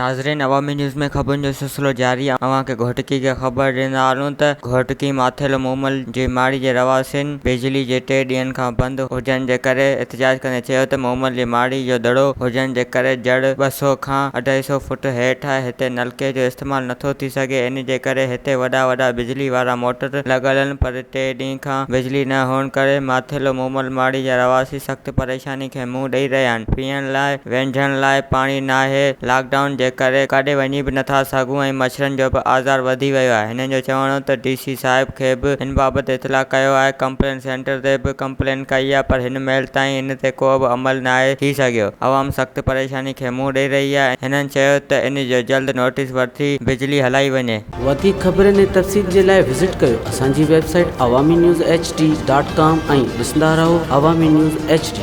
ناظرين عوامي نيوز ۾ خبرن جو سلسلو جاري آهي اوهان کي گهوٽڪي کي خبر ڏيندا هلون ته گهوٽڪي ماٿيلو مومل جي ماڙي جي رهواسين بجلي جي ٽي ڏينهن کان بند هجڻ جي ڪري احتجاج ڪندي چيو ته مومل جي ماڙي جو دڙو هجڻ جي ڪري جڙ 200 کان اڍائي سئو فوٽ هيٺ آهي هتي نلڪي جو استعمال نٿو ٿي سگهي ان جي ڪري هتي وڏا وڏا بجلي وارا موٽر لڳل آهن پر ٽي ڏينهن کان بجلي نه هئڻ ڪري ماٿيلو مومل ماڙي جا رهواسي سخت پريشاني کي منهن ڏئي رهيا آهن، پيئڻ لاء وهنجڻ لاء پاڻي ناهي، لاڪ ڊائون جي ڪري ڪاڏي وڃي به نٿا سگهون ۽ مڇرن جو به آزار وڌي ويو آهي، هنن جو چوڻ هو ته ڊي سي صاحب کي به ان بابت اطلاع ڪيو آهي، ڪمپلين سينٽر تي به ڪمپلين ڪئي آهي پر هن مهل تائين ان تي ڪو به عمل ناهي ٿي سگهيو، عوام سخت پريشاني کي منهن ڏئي رهي آهي، هنن چيو ته ان جو جلد نوٽيس وٺي بجلي هلائي وڃي. وڌيڪ خبرن ۽ تفصيل جي لاء وزٽ ڪيو اسان جي website Awami news H D dot com ۽ ڏسندا رهو عوامي نيوز ايڇ ڊي.